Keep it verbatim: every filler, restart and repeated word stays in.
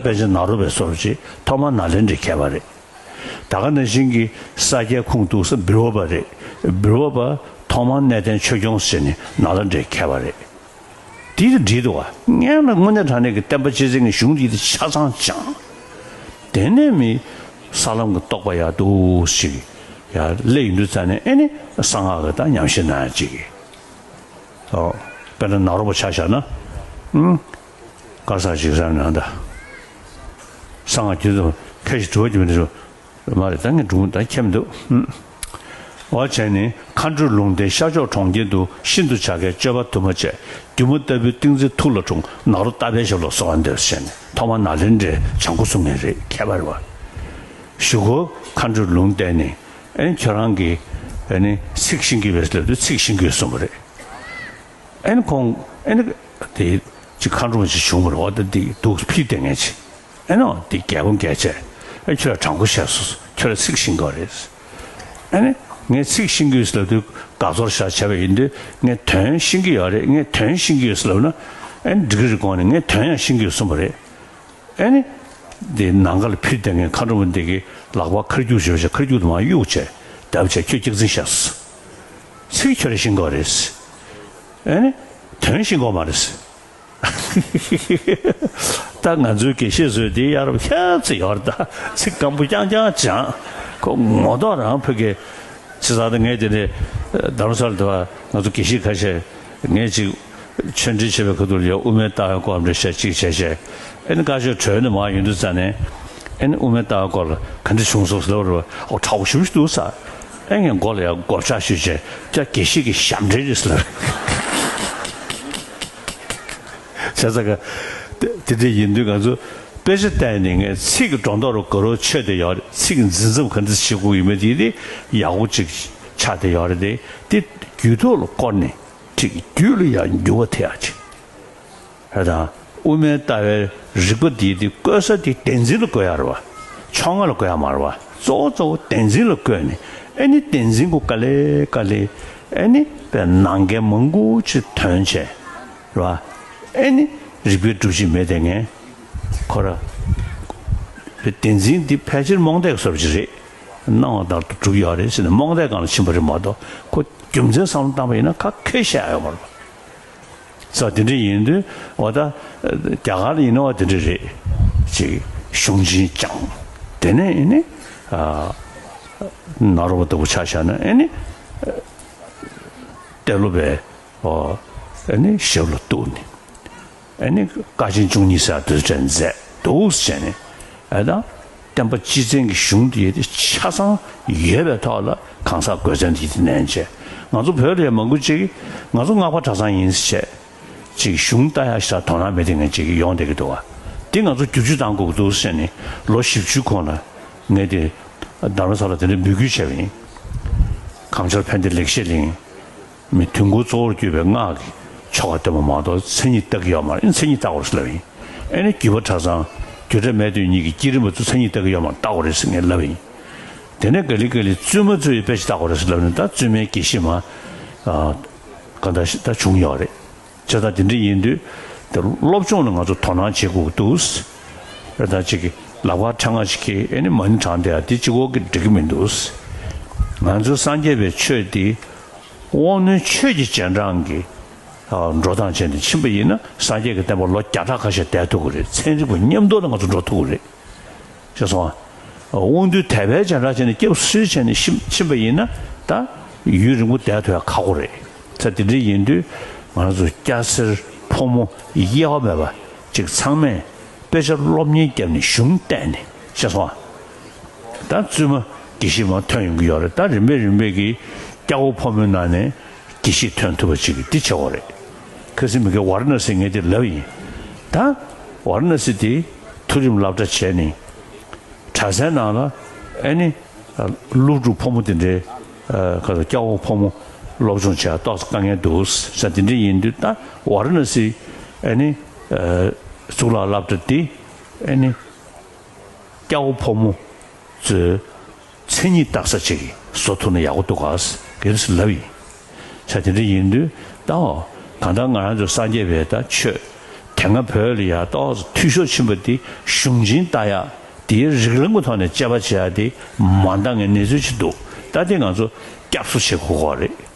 དཔེ་ཆ་ནཱ་རོ་པའི་བཟོ་འདྲ་ཅིག་ཐོག་མར་ནཱ་ལེནྡྲའི་མཁས་པ་རེད། ད་ག་ནང་བཞིན་གྱི་ས་སྐྱའི་ཁུངས་གཏུགས་ས་བིར་ཝ་པ་རེད། བིར་ཝ་པ་ཐོག་མར་གནས་བརྟན་ཆོས་སྐྱོང་ཟེར་ནས་ནཱ་ལེནྡྲའི་མཁས་པ་རེད། དེ་དང་འགྲིག་འདུག་བ། སྔོན་ལ་དངོས་གནས་དྲང་གནས་ཀྱི་བསྟན་པ་སྤྱི་བཙན་གྱི་གཞུང་འདི་ཆ་ཚང་སྦྱངས། དེ་ནས་མི་ས་ལམ་གྱི་རྟོགས་པ་ཡག་འདུག་ཞིག་ཡར་སླེབས་ཡོང་དུས་ཙ་ནས་ཨེ་ནི་གསང་སྔགས་ཀྱི་ད་ཉམས་ཞིབ་གནང་ཡག་ཅིག་ཨོ། དཔེར་ན་ནཱ་རོ་པ་ཆ་བཞག་ན། ཨུམ། ག་ས་ཅིག་བསམ་ན་ད། གསང་སྔགས་ཀྱི་ཚོ་ཁ་ཞིག་དྲི་བ་ཀྱི་མི་འདུག་མ་རེད། ད་ངས་སྒྲུང་ད་ཁྱེར་མི་འདུག་ཨུམ། འོ་བྱས་ནས་མཁའ་འགྲོའི་ལུང་བསྟན་ཤར་ཕྱོགས་གྲོང་ཁྱེར་དུ་ཤིན་ཏུ་བྱ་དཀའི་སྤྱོད་པ་དུ་མ་བྱས། སྒྱུ་མ་ལྟ་བུའི་ཏིང་འཛིན་ཐུགས་ལ་འཁྲུངས། ནཱ་རོ་ཏ་པའི་ཞབས་ལ་གསོལ་བ་འདེབས་ཟེར་ནས་ཐོག་མར་ནཱ་ལེནྡྲའི་བྱང་སྒོ་སྲུང་མཁན་རེད། མཁས་པ་རེད་བ། གཞུག་གུ་མཁའ་འགྲོའི་ལུང་བསྟན་ནས་ཨེ་ནི་ཁྱོད་རང་གིས་ཨེ་ནི་ཚིག་ཤེས་ཀྱི་ཡོད་ཟེར་ལབ་དུས་ཚིག་ཤེས་ཀྱི་ཡོད་གསུངས་པ་རེད། ཨེ་ནི་ཁོང་ཨེ་ནི་དེ་ཅིག་མཁའ་འགྲོ་མ་ཅིག་བྱུང་བ་རེད། འོ་ད་འདི་འདུག་ཕུལ་བསྡད་མཁན་ཅིག་ཨེ་ནི་འདི་རྒྱལ་པོ་རྒྱལ་བྱེད་ཨེ་ཁྱོད་ལ་དྲང་པོ་བཤད་སོང་། ཁྱོད་ལ་ཚིག་ཤེས་ཀྱི་ཡོད་རེད། ཨེ་ནི་ངས་ཚིག་ཤེས་ཀྱི་ཡོད་ཟེར་ལབ་དུས་དགའ་ཚོར་བཞག་བྱས་པ་ཡིན་དུས་ངས་དོན་ཤེས་ཀྱི་ཡོད་རེད། ངས་དོན་ཤེས་ཀྱི་ཡོད་ཟེར་ལབ་ན་ཨེ་ནི་འགྲིག་གི་རེད། དགོངས་ནས་ངས་དོན་ཡང་ཤེས་ཀྱི་ཡོད་གསུངས་པ་རེད། ཨེ་ནི། འདི་ནམ་མཁའ་ལ་ཕུལ་བསྡད་མཁན་མཁའ་འགྲོ་མ་འདི་གི་ལག་པ་ཁ་རྒྱུག་བྱེད་པ་བྱས། ཁ་རྒྱུག་དུ་མར་གཡུག་བྱས། བརྡབ་བྱས་ཁྱོད་སྐྱག་རྫུན་བཤད་སོང་། ཚིག་ཁྱོད་རང་ཤེས་ཀྱི་ཡོད་རེད། ཨེ་ནི། དོན་ཤེས་ཀྱི་ཡོད་མ་རེད། ད་ང་ཚོའི་དགེ་བཤེས་ཚོས་འདི་གཡར་བ་ཁྱད་ཚོད་ཡོད་རེད། ད་ཚིག་སྐམ་པོ་རྐྱང་རྐྱང་སྦྱངས། ཁོ་ངོ་ཐོག་རང་ཕ་གི། བྱས་ཙང་ད་ངས་དེ་ནས་རྡ་རམ་ས་ལ་དེ་བ་ང་ཚོ་དགེ་བཤེས་ཁ་ཤས་ངས་ཅིག་ཆོས་འབྲེལ་བྱེད་པའི་ཁ་ཐུག་ལ་ཡ་དབུ་མའི་ལྟ་བའི་སྐོར་འདྲ་བཤད་ཅིག་བྱས་བྱས། ཨེ་ནི་བཀའ་ཆོས་གྲོལ་ནས་མར་ཡོང་དུས་ཙ་ནས་ཨེ་ནི་དབུ་མའི་ལྟ་བའི་སྐོར་ལ་ག་འདྲ་བྱུང་སོང་ཟེར་ལབ་རེད་བ། ཨོ་གྲགས་པོ་ཞེ་པོ་ཞིག་འདུག་ཟེར། ཨེ་ངས་མགོ་ལ་ཡ་མགོ་ཕྱག་ཞུས་བྱས། ད་དགེ་བཤེས་ཀྱི་ཞབས་འདྲེན་རེད་ཟེར་ལབ་རེད། བྱས་ཙང་ག་དེ་དེ་འདྲ་ཡིན་དུས་ང་ཚོ་དཔེ་ཆ་བལྟས་ནས་ངས་ཚིག་གི་སྒྲོ་འདོགས་རུ་ག་རུ་ཆོད་བསྡད་ཡོད་རེད། ཚིག་གི་འཛིན་མཚམས་ག་འདྲ་ཞིག་དགོས་ཡོད་མེད་དེ་དེ་ཡག་པོ་ཅིག་ཆགས་བསྡད་ཡོད་རེད། དེ་དེ་རྒྱུད་ཐོག་ལ་བསྐོར་ནས། ཅིག་རྒྱུད་ལ་ཡང་འགྱུར་བ་ཐེབས་ཡག་ཅིག་རེད། དང་དབུ་མའི་ལྟ་བའི་རིགས་པ་འདི་དེ་བཀོད་ས་དེ་བདེན་འཛིན་ལ་བཀོད་ཡག་རེད་བ། ཕྱོགས་སྔ་ལ་བཀོད་ཡག་མ་རེད་བ། གཙོ་བོ་གཙོ་བོ་བདེན་འཛིན་ལ་བཀོད་ནས་ཨེ་ནི་བདེན་འཛིན་གྱི་དཀའ་ལས་དཀའ་ལས་ཨེ་ནི་དཔེ་ནང་འགལ་མང་པོ་ཅིག་ཐོན་བྱས་རེད་བ། ཨེ་ནི་རིགས་པའི་སྒྲུབ་བྱེད་མེད་བསྡད་མཁན་ཁོ་ར། བདེན་འཛིན་འདི་ཕལ་ཆེར་རྨོངས་དད་ཀྱི་བཟོ་འདྲ་ཅིག་རེད། སྣང་བ་ལྟར་དུ་གྲུབ་ཡོད་རེད་ཟེར་ནས་རྨོངས་དད་སྒང་ལ་ཕྱིན་པ་རེད་མ་གཏོགས་ཁོ་རྒྱུ་མཚན་བསམ་བློ་བཏང་པ་ཡིན་ན་ག་གེ་བཤད་ཡོད་མ་རེད། ས་དེ་འདྲ་ཡིན་དུས་འོ་ད་རྒྱ་གར་ཡིན་ན་འོ་དེ་འདྲ་རེད། ཅིག་གཞུང་ཆེན་སྦྱངས། དེ་ནས་ཡིན་ནི་ཨ་ནཱ་རོ་པ་ལྟ་བུ་ཆ་བཞག་ན་ཨེ་ནི་ཏེ་ལོ་པའི་ཨོ་ཨེ་ནི་ཞབས་ལ་གཏུགས་ནས་ཨེ་ནི་དཀའ་ཆེན་བཅུ་གཉིས་ཟེར་དུས་དྲན་མཛད་འདུག་བྱས་ནས་ཨེ་ད། བསྟན་པ་སྤྱི་བཙན་གྱི་གཞུང་དེ་ཆ་ཚང་ཡོད་པའི་ཐོག་ལ་གང་ཟག་དགོས་ཚན་དེ་ནན་བྱས། ང་ཚོ་བོད་ལ་ཡང་མང་པོ་ཅིག་ང་ཚོ་སྔགས་པ་གྲྭ་ཚང་ཡིན་ཟེར་བྱས་ཅིག་གཞུང་ལྟ་ཡག་ཞིག་དང་དོ་སྣང་མེད་དེ་ངན་ཅིག་ཡོང་བསྡད་ཀྱི་འདུག་བ། འདི་ང་ཚོ་བསྒྱུར་བཅོས་གཏང་དགོས་ཀྱི་འདུག་ཟེར་ནས་ལོ་བཞི་བཅུའི་གོང་ལ་ངས་དེ་རྡ་རམ་ས་ལ་དེ་འདྲ་འབོད་སྐུལ་བྱས་པ་ཡིན། གངས་ལྗོངས་ཕན་བདེ་ལེགས་བཤད་གླིང་། མི་དུས་འཁོར་གཙོ་བོར་གྱུར་པའི་སྔགས་ཀྱི་ཆོ་ག་སྟོན་པ་མ་གཏོགས་མཚན་ཉིད་བལྟ་གི་ཡོད་མ་རེད། མཚན་ཉིད་བལྟ་དགོས་རེད་ཟེར་ལབ་ཡིན། ཨེ་ནི་བརྒྱུད་པ་གྲྭ་ཚང་རྒྱུད་གྲྭ་མེད་དོན་གཉིས་ཀྱི་བསྐྱེད་རིམ་པ་ཚོ་མཚན་ཉིད་བལྟ་གི་ཡོད་མ་རེད། བལྟ་དགོས་རེད་ཟེར་ངས་ལབ་ཡིན། དེ་ནས་ག་ལེ་ག་ལེ་བཙུན་མ་ཚོའི་དཔེ་ཆ་བལྟ་དགོས་རེད་ཟེར་ལབ་ནས་ད་བཙུན་མའི་དགེ་བཤེས་མ་གང་ལྟར་ད་བྱུང་ཡོད་རེད། བྱས་ཙང་དེ་འདྲ་ཡིན་དུས་དེ་སློབ་སྦྱོང་ལ་ང་ཚོ་དོ་སྣང་བྱེད་དགོས་ཀྱི་འདུག་རེད། ད་ཅིག་གི་ལག་པ་ཕྲེང་བ་ཞིག་གིས་ཨེ་ནི་མ་ཎི་བགྲངས་བསྡད་ཡ་དེ་གཅིག་པོ་གིས་འགྲིག་གི་མི་འདུག་ང་ཚོའི་སངས་རྒྱས་པའི་ཆོས་འདི་དབང་རྣོན་ཆོས་ཀྱི་རྗེས་འབྲང་གི་འགྲོ་སྟངས་བྱས་ནས་ཕྱིན་པ་ཡིན་ན་སངས་རྒྱས་ཀྱི་བསྟན་པ་ལོ་བརྒྱ་ཕྲག་ཁ་ཤས་བསྡད་ཐུབ་ཀྱི་རེད། ཚན་རིག་པ་མཉམ་དུ་ལ་ང་ཚོ་འགྲོ་ཐུབ་ཀྱི་རེད། ཤེས་སོང་ཨ། དབང་རྟུལ་དད་པའི་རྗེས་འབྲང་བྱས་ནས་སྐྱབས་སུ་ཕྱིན་ནས་ཕྱིན་ཕྱིན་པ་ཡིན་ན་ད་ཡུན་རིང་པོ་བསྡད་ཐུབ་ཡ་ཁག་པོ་རེད། ད་དེ་འདྲ་ཡིན་དུས་ང་རང་ཚོ་སྐྱ་སེར་ཕོ་མོ་དབྱེ་བ་མེད་པ་ཅིག་ཚང་མས་དཔེ་ཆ་སློབ་གཉེར་བརྒྱབ་ནས་གཞུང་བལྟས་ནས་ཤེས་སོང་ཨ། ད་བཙུན་མ་དགེ་བཤེས་མ་ཐོན་ཡོང་གི་ཡོད་རེད། ད་རིམ་པས་རིམ་པས་ཀྱིས་སྐྱ་བོ་ཕོ་མོའི་ནང་ནས་དགེ་བཤེས་ཐོན་ཐུབ་པ་ཅིག་འདི་བྱེད་དགོས་རེད། ཁ་སང་མི་ཁའི་ཝཱ་ར་ཎ་སི་ངས་དེ་ལབ་ཡིན། ད་ཝཱ་ར་ཎ་སི་དེ་མཐོ་རིམ་སློབ་གྲྭ་བྱས་ནས་གྲྭ་སའི་ནང་ལ་ཨེ་ནི་སློབ་ཕྲུག་ཕོ་མོ་དེ་འདྲའི་ཁ་སང་སྐྱ་བོ་ཕོ་མོ་སློབ་སྦྱོང་བྱེད་ཡ་ཏོག་ཙམ་དཀའ་ངལ་འདུག་ས་དེ་འདྲ་ཡིན་དུས་ད་ཝཱ་ར་ཎ་སི་ཨེ་ནི་གཙུག་ལག་སློབ་གྲྭ་དེ་ཨེ་ནི། སྐྱ་བོ་ཕོ་མོ་ཚོའི་མཚན་ཉིད་བརྟག་ས་ཅིག་བཟོ་ཐུབ་ན་ཡག་པོ་འདུག་ག་གལ་སྲིད་ལབ་ཡིན། ཆ་དེ་འདྲ་ཡིན་དུས་ད་འོ་གང་ལྟར་ང་རང་ཚོ་སངས་རྒྱས་པའི་ད་ཆོས་ དེ་སྔ་བོད་ལ་ཡ་ཏོག་ཙམ་འཐུས་ཤོར་ཕྱིན་པ་དེ་གཞུང་ཆེན་ལྟ་ཡ་དེའི་རིགས་ལམ་གྱི་ཐོག་ནས་དཔྱད་པ་བྱེད་ཡ་དེ་མ་འདང་ངེས་གནས་ཚུལ་ཅིག་འདུག་ད་དེ་ང་ཚོ་སྐྱབས་གསོ་བྱེད་དགོས་ཀྱི་རེད།